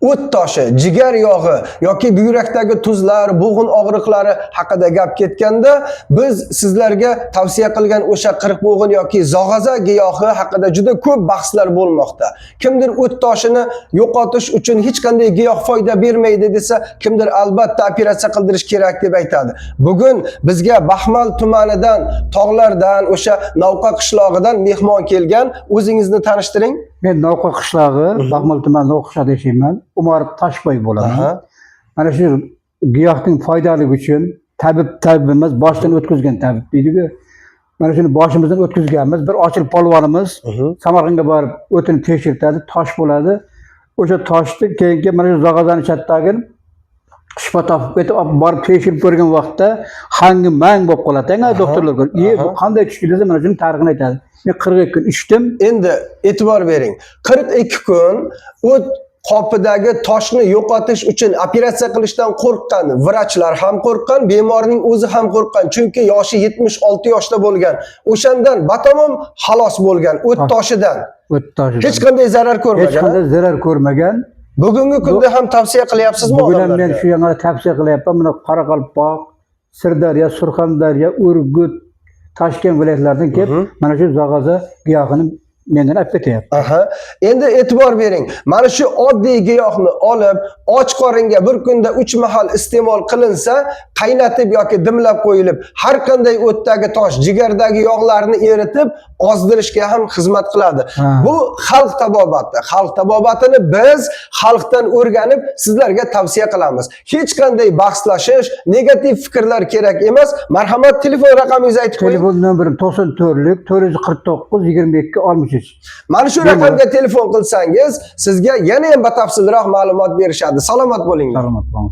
O't toshi, jigar yog'i yoki buyrakdagi tuzlar, bo'g'in og'riqlari haqida gap ketganda, biz sizlarga tavsiya qilgan o'sha qirqbo'g'in yoki zog'aza giyohi haqida juda ko'p bahslar bo'lmoqda. Kimdir o't toshini yo'qotish uchun hech qanday giyoh foyda bermaydi desa, kimdir albatta operatsiya qildirish kerak deb aytadi. Bugun bizga Baxmal tumanidan, tog'lardan, o'sha Navqa qishlog'idan mehmon kelgan. O'zingizni tanishtiring. Men Novqa qishlog'i, Baxmal tumani Novqa qishlog'ida yashayman. Umarov Toshboy bo'laman. Mana shu giyohning foydaligi uchun tabib tabibimiz boshdan o'tkazgan tabib deydiku. Mana shuni boshimizdan o'tkazganmiz. Bir ochil polvonimiz Samarqandga borib o'tini tekshirtadi, tosh bo'ladi. O'sha toshni keyin mana shu zog'azani chatdagi shifo topib ketib olib borib tekshirib ko'rgan vaqtda hangi mang bo'lib qoladi. Doktorlar ko'rib, "E, bu qanday tushdi?" desa, mana shuni tarixini aytadi. Men 42 kun ichdim. Endi e'tibor bering. 42 kun o't qopidagi toshni yo'qotish uchun operatsiya qilishdan qo'rqqan vrachlar ham qo'rqqan, bemorning o'zi ham qo'rqqan, chunki yoshi 76 yoshda bo'lgan. O'shandan batamom xalos bo'lgan o't toshidan. O't toshidan. Hech qanday zarar Hech ko'rmagan. qanday zarar ko'rmagan. Bugungi kunda ham tavsiya qilyapsizmi Bugun ham men odamlarga? shu yana tavsiya qilyapman. Mana Qoraqalpoq, Sirdaryo, Surxondaryo, Urgut, Toshkent viloyatlaridan kelib, mana shu zog'aza giyohini mendan olib ketyapti. Aha. Endi e'tibor bering. Mana shu oddiy giyohni olib, och qoringa bir kunda 3 mahal iste'mol qilinsa, qaynatib yoki dimlab qo'yilib, har qanday o'tdagi tosh, jigardagi yog'larni eritib, ozdirishga ham xizmat qiladi. Bu xalq tabobati. Xalq tabobatini biz xalqdan o'rganib, sizlarga tavsiya qilamiz. Hech qanday bahslashish, negativ fikrlar kerak emas. Marhamat, telefon raqamingizni aytib qo'ying. Telefon nomerim 94lik 449 22 63. Mana shu raqamga telefon qilsangiz, sizga yana ham batafsilroq ma'lumot berishadi. Salomat bo'linglar. Salomat bo'ling.